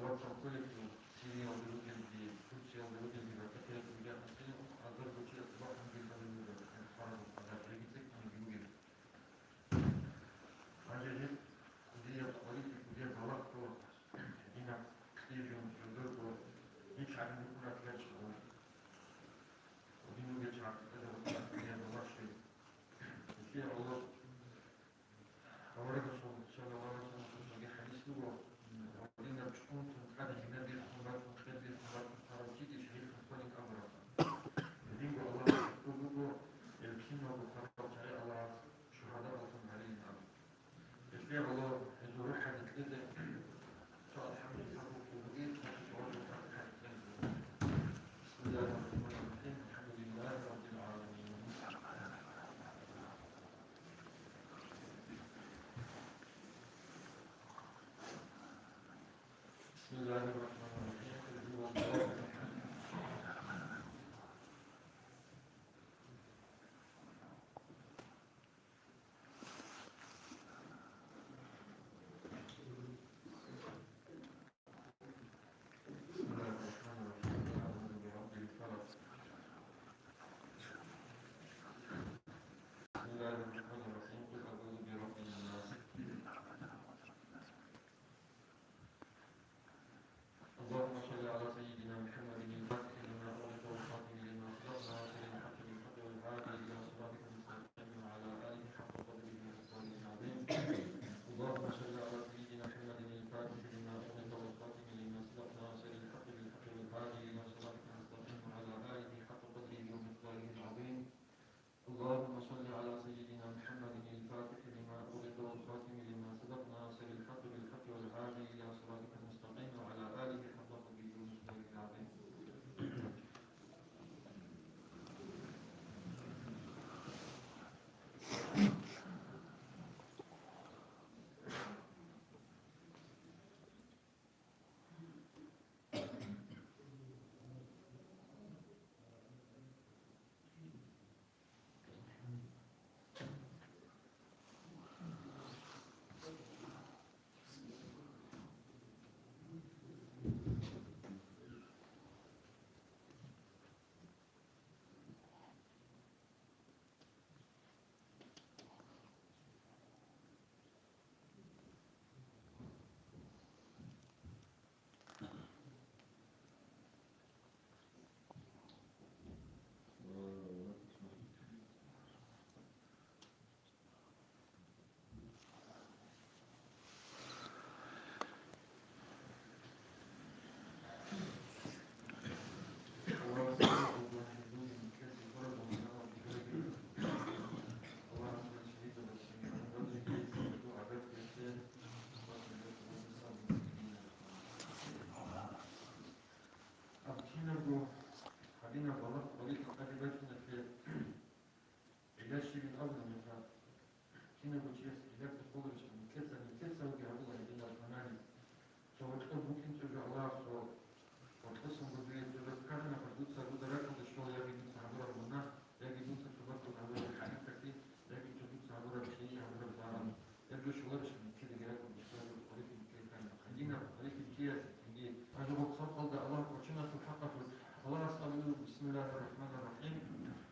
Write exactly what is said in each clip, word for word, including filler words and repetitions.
Сириялда ругелги, Турциялда ругелги, бакӀалъе ругел, азар гучи асбахъунги хадур ругел, хадур, азар жеги цӀикӀкӀунги ругел. Гьанже гьеб кӀудияб къварилъи, кӀудияб балагьго, гьединаб кьижун, жодорго, гьич гӀадин букӀунареб ккечӀо. Гьедин ругел чагӀазда гьеб кӀудияб балагь щвей. Гьелъие гӀоло Аварагасул саллаллагьу гӀалайгьи вассаллам хадисалдаги хӀадис буго, гьадинаб чӀунтун тӀад гьениб бихьун бачӀун, къед бихьун бачӀун хъварав чиги шагьидлъун кколин абураб. Гьединго Аллагьасда цӀикӀкӀун буго, гьел киналго хъварал чагӀи Аллагьас шугьадаллъун гьарилин абун. Гьелъие гӀоло гьезул рухӀазе кьезе цо алхӀамдулиллагь гьабулеб бугеб, цо жаваб гьабулеб бугеб. بسم الله الرحمن الرحيم. الحمد لله رب العالمين. بسم الله الرحمن الرحيم. قل هو الله أحد. بسم الله الرحمن الرحيم. قل أعوذ برب الفلق. بسم الله الرحمن الرحيم. قل أعوذ برب الناس. اللهم صل على سيدنا محمد الفاتح لما أغلق والخاتم لما سبق ناصر الحق بالحق والهادي إلى صراطك المستقيم وعلى آله حق قدره ومقداره العظيم. اللهم صل على سيدنا محمد الفاتح لما أغلق والخاتم لما سبق ناصر الحق بالحق والهادي إلى صراطك المستقيم وعلى آله حق قدره ومقداره العظيم. اللهم صل على سيدنا محمد الفاتح لما أغلق والخاتم لما سبق ناصر الحق بالحق والهادي إلى صراطك المستقيم وعلى آله حق قدره ومقداره العظيم. Аб кинабго гьадинаб балагь къварилъи тӀаде бачӀунеблъи гӀилла щибин абуна мехалъ, кинабго чияс гӀиллаца кколарищ, нилъеца, нилъеца вугев гьабула гьединаб анализ. Цо гьоркьоб букӀинчӀеб жо Аллагьасул гьоркьосанго дуе цо жо ккараб мехалъ, дуца дуда ракӀалде щола яги дуца гьабураб мунагь, яги дуца цо бакӀалда гьабураб хӀадисалъе, яги цо дуца гьабураб чияе гьабураб зарал. Гьеб жо щоларищ нилъедаги ракӀалде щвезаб къварилъи нилъее ккани? Гьадинаб къварилъи чиясе цинги гьаб жо халкъалда Аллагь кӀочонасул хӀакъалъулъ Аллагьас абулеб: بسم الله الرحمن الرحيم.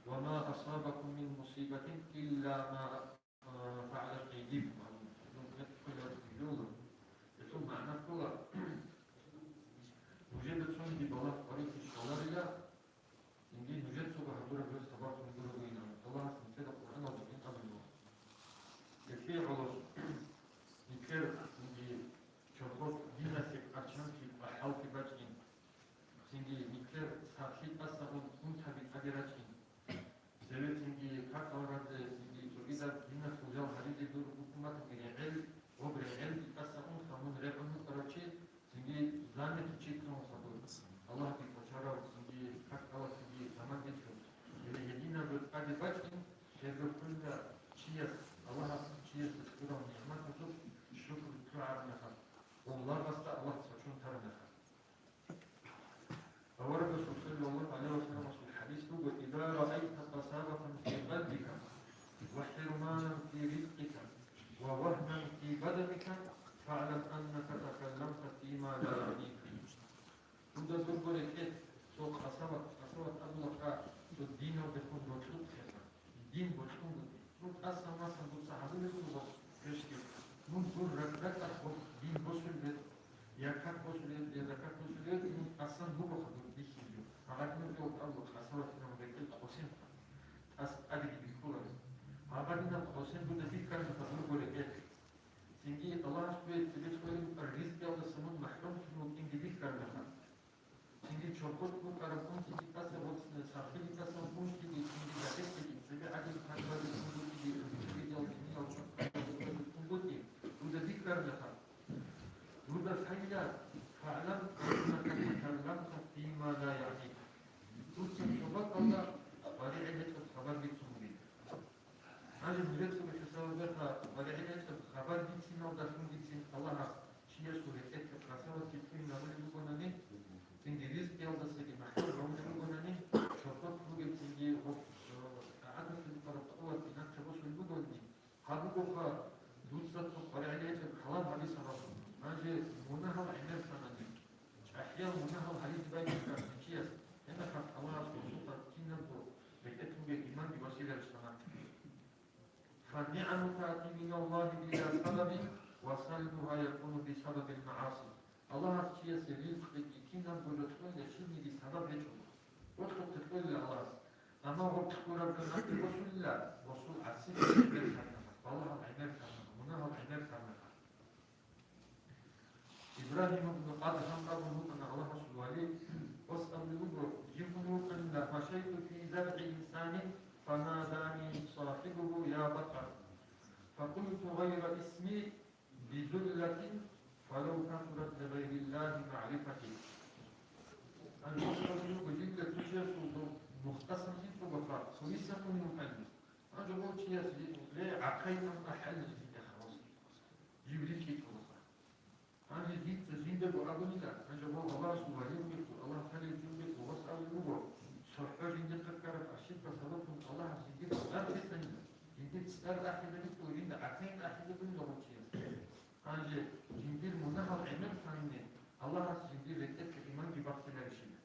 وما أصابكم من مصيبة إلا ما فعلت أيديكم. Гьедин къварилъи ккола. Гьелъул магӀна ккола, нужеда цониги балагь къварилъи щоларила, цинги нужецаго гьабураб жо сабаблъун гурогойилан Аллагьас нилъеда Къуръаналда гьикъинабулеб. Гьелъие гӀоло нилъер цинги чорхол диналъе къачанлъи, къахӀаллъи бачӀин, цинги нилъер сахлъи тӀаса ун унтаби тӀаде рачӀин. Цеве цинги какал разе, цинги цогидаб диналъул жал гьаризе дур букӀун батани, регӀел, гъоб регӀелги тӀаса унха мун регӀун вукӀарав чи, цинги занятичи ккун хадур. Аллагьги кӀочарав, цинги какаласги заман гьечӀо. Гьеле гьединаб жо тӀаде бачӀин, гьеб жо ккунила чияс, Аллагьас чиясда щурал нигӀматалъулъ шукру лъугӀараб мехалъ, гъоб лагъасда Аллагьас вачун тараб мехалъ. Аварагасул саллаллагьу гӀалайгьи вассалламасул хӀадис буго: إذا رأيت قساوة في قلبك وحرمانا في رزقك ووهنا في بدنك فاعلم أنك تكلمت فيما لا يعنيك. Дуда дурго рекӀелъ цо къасават, къасават абулаха, цо диналдехун бокьухъеха. Дин бокьун буго. Ну, тӀасан-масан дуца гьабулеб буго, квешги. Ну, дур ракӀ-ракӀалъ гьоб дин босулеб, я как босулеб, я закат босулеб, ну, тӀасан бугоха дур бихьизего. Гьабадинаб жо абула къасаватилан рекӀелъ къосинха. ТӀаса тӀадеги бихьуларо. Гьабадинаб къосин дуда бихьараб дурго рекӀелъ. Цинги Аллагьас дуе цебе кьолеб ризкъиялдаса мун махӀрумлъун вукӀинги бихьарабаха. Цинги чорхолъ букӀараб унтиги тӀаса боцӀине, сахлъиги тӀаса унтиги, цинги гьадинлъиги цебе гӀадин хъатӀ базухъун букӀиги, ризкъиял диниял чорхолъ букӀи, дуда бихьарабаха. Дуда лъайила, фагӀлам аннака такалламта фима ла ягӀника. Дуца цо бакӀалда къваригӀел гьечӀеб хабар бицун бугин. Гьанже нилъеца бихьизабулеб бакӀалда къваригӀел гьечӀеб хабар бициналдалъунгицин Аллагьас чиясул рекӀелъе къасаватги тӀугьинабулеб бугонани, цинги ризкъиялдасаги махӀрум гьавулеб бугонани, чорхолъ бугеб цинги гьоб, э, тӀагӀаталъе букӀараб къуватги нахъе босулеб бугони, гьаб бугоха, дуца цо къваригӀел гьечӀеб хабар гьабизе гьабун. Гьанже мунагьал гӀемер лъанани, чӀахӀиял мунагьал гьаризе байбихьараб чияс, гьебмехалъ Аллагьас гьесухъа кинабго рекӀелъунги иманги василарищ гьанаб. فالنعم تأتي من الله بلا سبب وسلبها يكون بسبب المعاصي. Аллагьас чиясе ризкъиги кинабго рокьулел щибниги сабаб гьечӀо. Рокьухъе кьолила Аллагьас. Амма гьоркьоб гьабураб жо нахъе босулила, гьесул гӀасилъи гӀемер лъанана, балагьал гӀемер лъанана, мунагьал гӀемер лъанана. Ибрагьим ибн Адгьам абун вукӀана Аллагьасул вали, гьес абулеб буго, жив вукӀанила, مشيت في زرع إنسان فناداني صاحبه يا بكر، فقلت غير اسمي بذلة فلو كثرت لغير الله معرفتي. Гьанже гьес абулеб буго, жинда цо чиясул нухда санлъичӀого хаб, цо виса ккун вукӀанила. Гьанже гьев чияс, ле, гӀахъайилан ахӀалилан жинда хабалъ. Жив рикӀкӀинчӀого хаб. Гьанже дица жиндаго абунила, гьанже гьев Аллагьасул валиулъул, Аллагь лъалев жундего вас абулеб буго, цохӀо жиндихъа ккараб ошибка сабаблъун Аллагьас жиндир цӀар бицанила, жиндир цӀар ахӀизабичӀого жинда гӀахъайилан ахӀизабунила гьев чияс. Гьанже жиндир мунагьал гӀемер лъанине, Аллагьас жиндир рекӀелъе иманги бахъинарищила.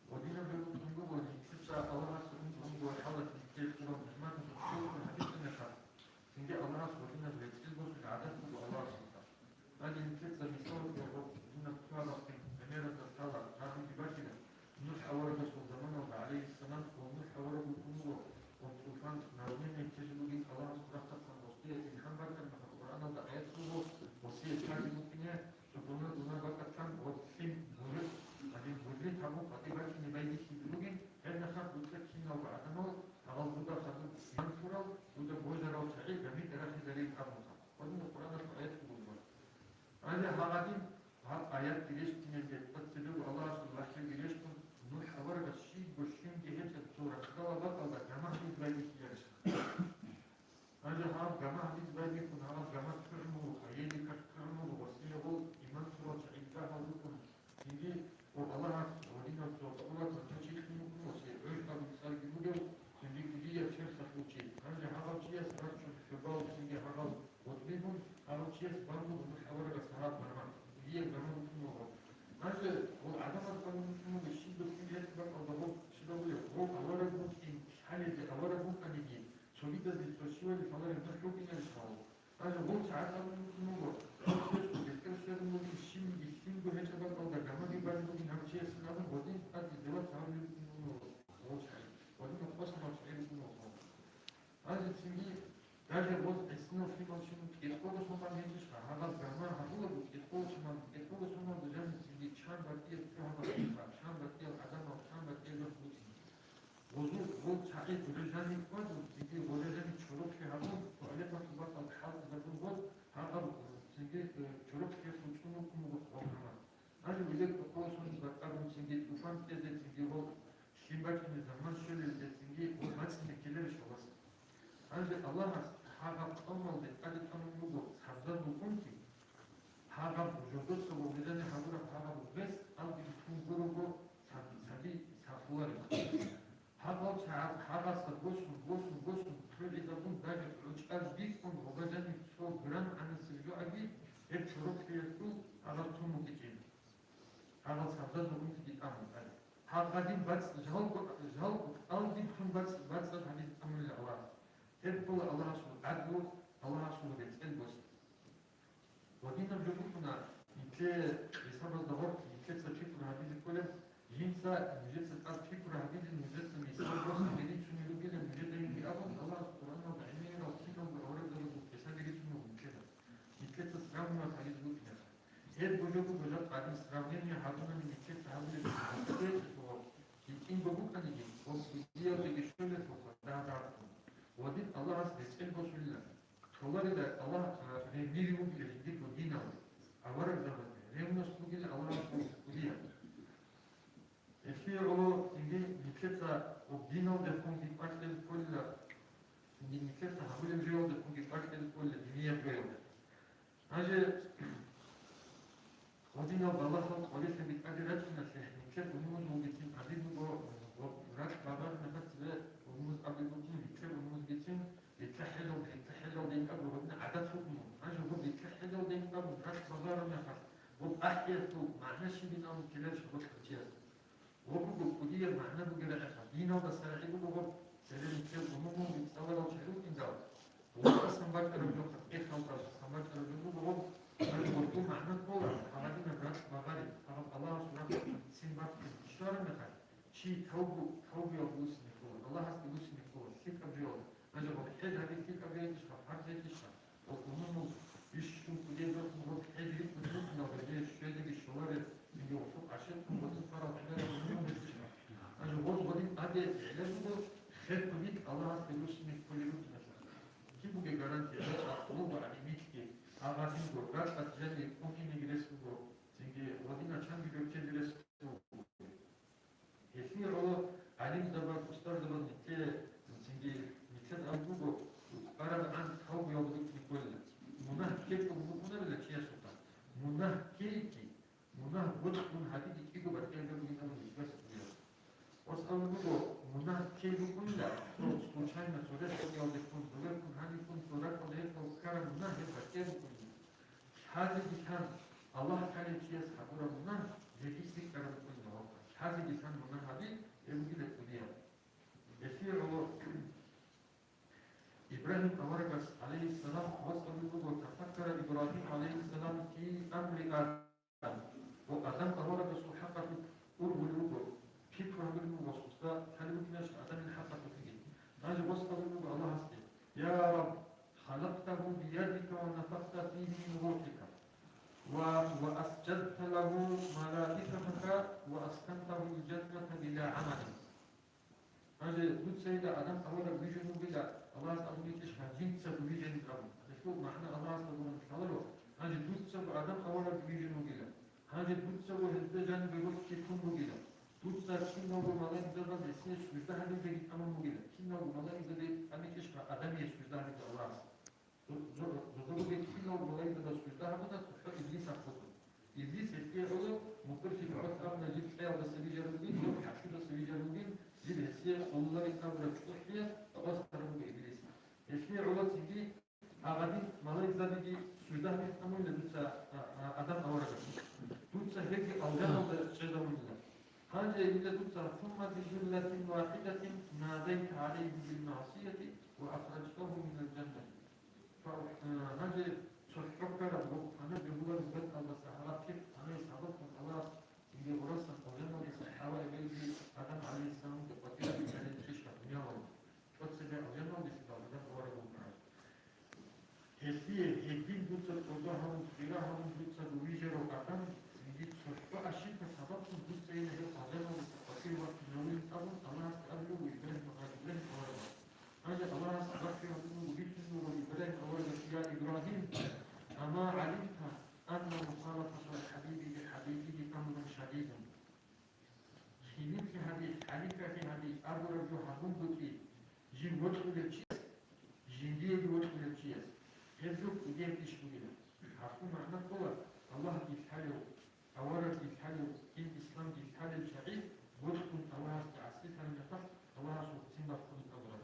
Гьединаб рекӀелъ буго, нилъеца Аллагьас ункъого хӀалалъ нилъее кьураб нигӀматалъул шукру гьабичӀеб мехалъ, цинги Аллагьас гьединаб рецӀил босулеб гӀадат буго Аллагьасухъа. Гьанже нилъеца мисалалъе гьединаб цо гьаб бахъин гӀемераб лъала, гьабиги бачила, НухӀ аварагасул заманалда, гӀалайгьиссалам, ва НухӀ авараг вукӀун вуго, ва туфан, навнинай чӀезабулин Аллагьас рахъалъан гьесие илхӀам бачӀараб мехалъ Къуръаналда аят буго, гьесие лъазе букӀине, цо гунагь-гунагь бакӀалъан ва лъим гьурилъ, гьадин гьурилъ гьабун къватӀибе бачӀине байбихьизе бугин, гьебмехалъ дуца киналго гӀадамал гьабал дуда хадуб иман лъурал, дуда божарал чагӀи гамитӀе рахизарин абунха. Гьадинаб Къуръаналъул аят буго. Гьанже гьагъадин гьаб аятги рещтӀинелде цебего Аллагьасул вахӀюги рещтӀун, НухӀ аварагас щибго лъимги гьечӀеб цо рахъдала бакӀалда гамахӀ гьабизе байбихьиларищха? Гьанже гьаб гамахӀ гьабизе байбихьун, гьаб гамахӀ лъугӀун буго, гьеликалъ лъугӀун буго, гьесие гьел иман лъурал чагӀи дагьал рукӀун, цинги гьев Аллагьас гьединав цо къуватав чи лъун вукӀун, гьесие гӀуж абун цӀарги бугев, цинги кӀудияб черхалъул чи. Гьанже гьагъав чияс рачун, хӀубал цинги гьагъав гъутӀбигун, гьагъав чияс бан буго НухӀ аварагас гьаб гамахӀ, кӀудияб гамахӀ букӀун буго. Гьанже гьев гӀадамаз бан букӀун буго, щиб букӀин гьечӀеб бакӀалда гьев щиб абулеб? Гьев авараг вукӀин лъалезе авараг вукӀаниги, цогидазде цо щивали лъалареб НухӀ вукӀиналищ гьав? Гьанже гьев чагӀаз абун букӀун буго, гьев чиясул бетӀер сверун бугин, щибниги лъимго гьечӀеб бакӀалда гамахӀ бан бугин гьав чиясин абун, гьедин тӀаде девац гьавулеб букӀун буго гьев чагӀи, гьединав къосинав чагӀи букӀун буго гьав. Гьанже цинги, даже гьез гӀисинав лъимал щиб кӀикъого сон бан гьечӀищха, гьагъаб гамахӀ гьабулаго кӀикъого сон бан, кӀикъого соналда жаниб цинги чан батӀияб цо гьаб букӀинха, чан батӀиял гӀадамал, чан батӀияб рухӀ букӀин. Гьезул гьел чагӀи гъоржани кквазун, цинги гъоржани чорохъе гьабун, туалеталъул бакӀалда хӀалтӀизабун гьез, гьагъаб цинги, э, чорохъеялъул цӀун вукӀун буго гьав гамахӀ. Гьанже вилер кӀикъого соналда тӀадабун цинги туфан кьезе, цинги гьел лъим бачӀине заман щолелде цинги гьел бацӀцӀине ккеларищ гьелдаса? Гьанже Аллагьас гьагъаб къавмалде тӀаде тӀамун буго цадахъ букӀунги, гьагъаб жодоца ва гъирани гьабураб гьагъаб гъез алги тун гурого цад-, цади сахлъулареб. Гьагъав чагӀаз гьагъаса босун, босун, босун, лъугӀизабун, даже гӀучӀаз бикӀун, гьобажани цо грамм гӀанасеб жугӀаги гьеб чорохъеялъул гьагъаз тун букӀинчӀин. гьагъал сабзазул унтиги тӀамун тӀаде. Гьагъадин бацӀ-, жал-, жал-, алги тун бацӀ-, бацӀцӀад гьадин тӀамулел Аллагьас. Гьеб ккола Аллагьасул гӀадлу, Аллагьасул рецӀел босизе. Гьадинаб жо букӀуна, нилъее хӀисабазда гъоркь нилъеца пикру гьабизе кколеб, жинца нужеца тӀад пикру гьабизе, нужеца мисал босизе рицунел ругилан нужедаги абун, Аллагьас Къуръаналда гӀемерал киналго аварагзабазул къисаги рицун буго нилъеда. Нилъеца сравнивать гьабизе букӀинаха. Гьеб буго жо буго жакъа гьадин сравнение гьабунани нилъеца гьабулеб гьечӀелъул гьитӀинго букӀаниги, гьоб кӀудиялдеги щолелъулха дагь-дагьккун. Гьадин Аллагьас рецӀел босулила. Толарила Аллагь, а, ревнивый вугила жиндирго диналде, аварагзабазде, ревность бугила Аллагьасул кӀудияб. Гьелъие гӀоло цинги нилъеца гьоб диналдехунги кӀвар кьезе кколила, цинги нилъеца гьабулеб жоялдехунги кӀвар кьезе кколила динияб жоялде. Гьанже гьадинал балагьал къварилъаби тӀаде рачӀиналъе, нилъер умумузулгицин гьадин буго, ракь багъараб мехалъ цебе умумуз абулеб букӀин, нилъер умумузгицин, нилъер хӀежалда, нилъер хӀежалда ин абураб гьадин гӀадат букӀун. Гьанже гьаб нилъер хӀежалда ин абун ракь багъараб мехалъ, гьаб ахӀиялъул магӀна щибин абун ккеларищ гьаб чияс? Гьаб буго кӀудияб магӀна бугеб рагӀиха, диналдаса рагӀи буго гьаб, цебе нилъер умумул бицӀцӀаларал чагӀи рукӀиндал. Гьоркьосан бачӀараб жо, къехалдасан бачӀараб жо буго гьаб, гьанже гьоркьоб магӀна ккола, гьагъадинаб ракь багъареб, гьаб Аллагьасул рахъалъ цин бахъун щвараб мехалъ, чи тавбу-, тавбуялда вуссине ккола, Аллагьасде вуссине ккола, лъикӀаб жоялда. Гьанже гьаб хӀеж гьабизе лъикӀаб жо гьечӀищха, гьаб хӀарз гьечӀищха? Гьаб умумул бищун кӀудияб рахъун гьаб хӀеж рикӀкӀун рукӀиналда, гьеб щвезеги щолареб, цинги гьоркьоб къашетӀун гьадин хварал хӀемераб умумул гьечӀищха? Гьанже гьоркьоб гьадин тӀаде гӀелеб буго, хер ккун йикӀ Аллагьасде вуссине кколел рукӀиналъ. Киб бугеб гарантия, гьеб акълу ва гӀилмилъги, гьагъадинго, ракьалъ жанир кӀун инеги рес буго, цинги гьадин чанги берчезе рес буго. Гьелъие гӀоло гӀалимзабаз, устарзабаз нилъее, цинги нилъеда абулеб буго, рукӀарабгӀан тавбуялда рукӀине кколила. Мунагь ккечӀого букӀунарила чиясухъа. Мунагь ккейги, мунагь бокьун гьабиги кӀиго батӀияб бугин абун нилъеца абулеб. Ос абулеб буго, мунагь ккей букӀунила, цо случайно, цо рес кьогиялдехун, цо рекӀун гьаниб ккун, цо ракӀалда гьечӀого ккараб мунагь гьеб батӀияб букӀунила. Лъазеги лъан, Аллагь лъалев чияс гьабураб мунагь жеги лъикӀараб букӀунила гьаб. Лъазеги лъан мунагь гьаби, гьеб бугила кӀудияб. Гьелъие гӀоло Ибрагьим аварагас, гӀалайгьиссалам, вацӀ абулеб буго, тафаккара Ибрагьим, гӀалайгьиссалам, фи амри Адам. Ва Адам аварагасул хӀакъалъулъ ургъулев вуго, пикру гьабулеб буго, сужда лъалеб букӀинищ Адамил хӀакъалъулъги. Гьанже вацӀ абулеб буго Аллагьасде: «Я Рабб, халакътагьу биядика ва нафахта фигьи мин рухӀика, ва, ва асжадта лагьу малаикатака ва аскантагьул жанната била гӀамалин». Гьанже дуца гьедин Адам авараг вижун вугила, Аллагьас абун йичӀищха, жинцаго вижин абун. Гьелъул магӀна Аллагьас абураб лъаларо. Гьанже дуцаго Адам авараг вижун вугила. Гьанже дуцаго гьезда жанибе рухӀги тун бугила. Дуца киналго малаикзабаз гьесие сужда гьабизеги тӀамун бугила. Киналго малаикзаби тӀамичӀищха Адамие сужда гьабизе Аллагьас? Жо-, жо-, жодоруге киналго малаикзабаз сужда гьабуна, цохӀо Иблис ахъула. Иблис гьесие гӀоло мукъурлъи гӀорц абуна, жиб цӀеялдаса вижарулгин, жиб хӀалхьудаса вижарулгин, жиб гьесие къуллъарин абураб чӀухӀиялъ къвас гьарун буго Иблис. Гьесие гӀоло цинги гьагъадин малаикзабиги сужда гьабизе тӀамунила дуца, а, а, Адам аварагас. Дуца гьебги алжаналда чӀезабунила. Гьанже гьеб дуца, ثم بجملة واحدة ناديت عليه بالمعصية وأخرجته من الجنة. Гьанже цохӀо ккараб гьеб пана бегьулареб бетӀалдаса гьаб пихъ панай сабаблъун Аллагьас цинги гъурасан алжаналдаса ХӀава эбелги Адам гӀалайгьиссаламги къватӀире бихьараб чӀищха дуниялалда? ТӀоцебе алжаналде щведал Адам авараг вукӀана. Гьелъие гьедин дуца тӀоба гьабун, хира гьабун дуцаго вижарав Адам, цинги цохӀо ошибка сабаблъун дуца гьев алжаналдаса къватӀире вахъинавулин абун Аллагьасда абулеб буго Ибрагьим, Ибрагьим аварагас. Гьанже Аллагьас вахӀю гьабун буго, бицун буго Ибрагьим аварагас: «Я Ибрагьим, أما علمت أن مخالفة الحبيب لحبيبه أمر شديد». Хинлъи гьаби, хӀаликалъи гьаби абураб жо гьабун букӀин, жив вокьулев чияс, жиндиеги вокьулев чияс, гьеб жо кӀудияб иш бугилан. Гьаб магӀна ккола, Аллагьги лъалев, аварагги лъалев, дин исламги лъалев чагӀи вокьун Аллагьасде гӀасилъараб мехалъ, Аллагьасул ццин бахъун абураб.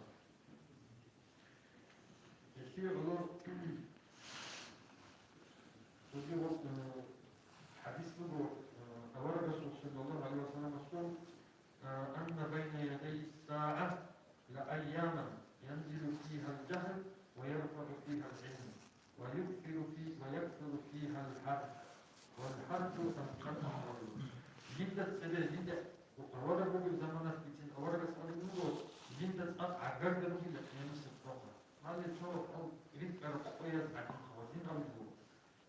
Гьелъие гӀоло цоги, э, хӀадис буго, э, аварагас أياما ينزل فيها الجهل ويرفع فيها العلم ويكثر في-، ويكثر فيها الحرج، والحرج أثقل من الغلو. Жинда цебе, жинда авараг бугеб заманалъ бицин аварагас абулеб буго, жинда цӀакъ гӀагарда бугила къиямасеб къоялъ. Гьале цо рихьараб къояз гӀадин хъабазин абулеб буго.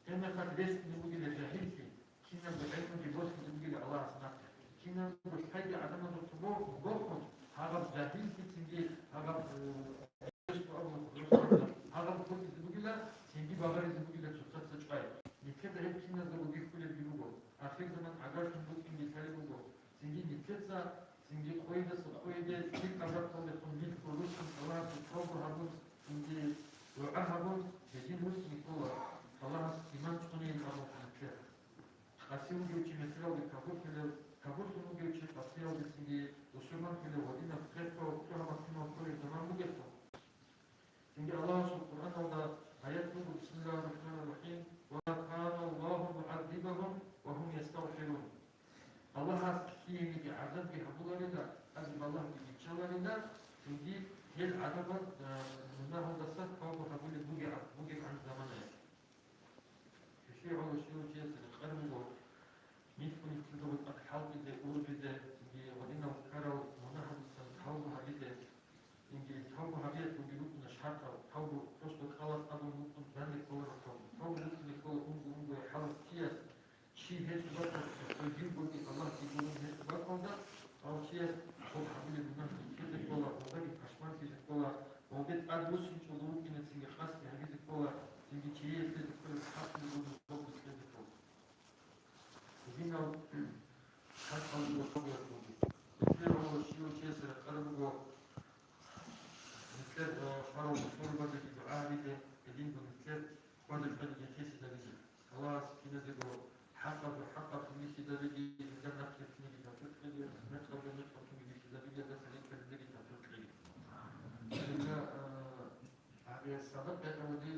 Гьебмехалъ рещтӀине бугила жагьиллъи, кинабго гӀелмуги босизе бугила Аллагьас нахъе. Кинабго лъайги гӀадамазул цо бо-, бохун, гьагъаб жагьиллъи цинги гьагъаб, э, гьагъаб хутӀизе бугила, цинги багъаризе бугила цоцаца чӀвай. Нилъеда гьеб киназдаго бихьулебги буго. Ахирзаман гӀагарлъун букӀинги лъалеб буго. Цинги нилъеца, цинги къойидаса къойиде, лъикӀаб раталдехун нилъго рукӀин Аллагьасде тавба гьабун, цинги дугӀа гьабун, гьедин рукӀине ккола, Аллагьас иман цӀунейин абун нилъер. Къаси вугев чи месриялде кагурлъулев, кагурлъун вугев чи къасиялдецинги бусурманлъулев ва динаб хъехъо, лъугьа-, махтинал кколеб заман бугелъул. Цинги Аллагьасул Къуръаналда аят буго, бисмиллагьир рахӀманир рахӀим, «Ва ма кана Аллагьу мугӀаззибагьум ва гьум ястагъфирун». Аллагьас лъиениги гӀазабги гьабуларила, азиб Аллагьги биччаларила, цинги гьел гӀадамаз, а, мунагьалдаса тавба гьабулеб бугеб-, бугебгӀан заманаялъ. Щивгьалав щивав чиясе рекъараб буго, нилъго-нилъго тӀад хӀалтӀизе, ургъизе, цинги гьадинал ккарал мунагьалдасан тавба гьабизе, цинги тавба гьабиялъулги рукӀуна шартӀал, тавба просто кӀалалъ абун букӀун данде кколаро тавба. Тавба букӀине ккола унго-унгояб хӀалалъ чияс, чи гьечӀеб бакӀалда, цо жиндирго Аллагьги гурун гьечӀеб бакӀалда, гьав чияс гьеб гьабулеб мунагьги ккезе ккола, гьелдаги пашманлъизе ккола, гьелде тӀад вуссинчӀого вукӀинецинги къасд гьабизе ккола, цинги чиясе кколеб хӀакъги гурони гьебги кьезе ккола. Гьединал хӀакъалъулъ гьабиялъулги. Нилъер гьав щивав чиясе рекъараб буго, нилъер, а, хварал бусурбабазеги дугӀа гьабизе, гьединго нилъер хвада-хвадаги тесизабизе. Аллагьас киназего хӀакъаб-хӀакъаб бихьизабиги, гьелда нахъе ккеги тавфикъ кьеги, мекъаб-мекъаб бихьизабиги, гьелдаса рекӀелдеги тавфикъ кьеги. Гьелда, а, гьабиялъ садакъа гьабиги,